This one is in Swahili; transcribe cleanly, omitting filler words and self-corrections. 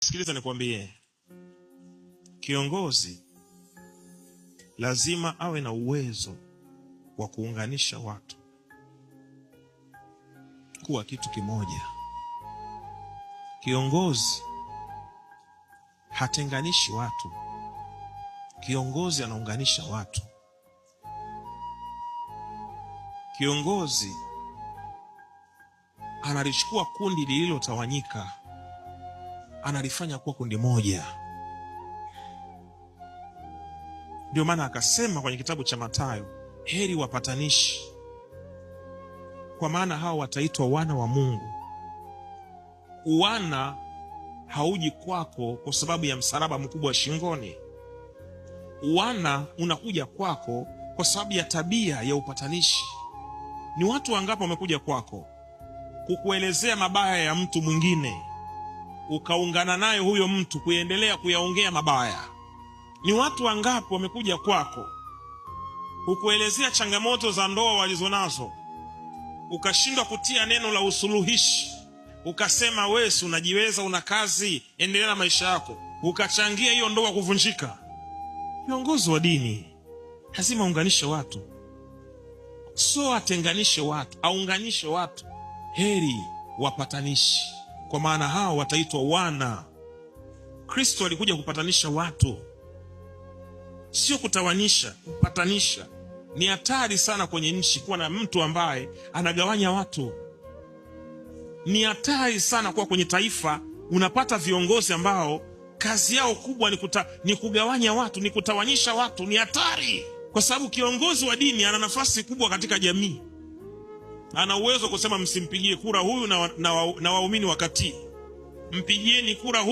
Sikiliza nikwambie, kiongozi lazima awe na uwezo wa kuunganisha watu kuwa kitu kimoja. Kiongozi hatenganishi watu, kiongozi anaunganisha watu. Kiongozi analichukua kundi lililotawanyika analifanya kuwa kundi moja. Ndio maana akasema kwenye kitabu cha Mathayo, heri wapatanishi, kwa maana hao wataitwa wana wa Mungu. Uwana hauji kwako kwa sababu ya msalaba mkubwa shingoni. Uwana unakuja kwako kwa sababu ya tabia ya upatanishi. Ni watu wangapi wamekuja kwako kukuelezea mabaya ya mtu mwingine ukaungana naye huyo mtu kuendelea kuyaongea mabaya? Ni watu wangapi wamekuja kwako kukuelezea changamoto za ndoa walizonazo, ukashindwa kutia neno la usuluhishi, ukasema wewe si unajiweza, una kazi, endelea na maisha yako, ukachangia hiyo ndoa kuvunjika? Viongozi wa dini lazima aunganishe watu, so atenganishe watu, aunganishe watu. Heri wapatanishi, kwa maana hao wataitwa wana. Kristo alikuja kupatanisha watu, sio kutawanisha, kupatanisha. Ni hatari sana kwenye nchi kuwa na mtu ambaye anagawanya watu. Ni hatari sana kuwa kwenye taifa unapata viongozi ambao kazi yao kubwa ni kugawanya watu, ni kutawanyisha watu. Ni hatari, kwa sababu kiongozi wa dini ana nafasi kubwa katika jamii. Ana uwezo kusema msimpigie kura huyu na waumini wakatii, mpigieni kura huyu.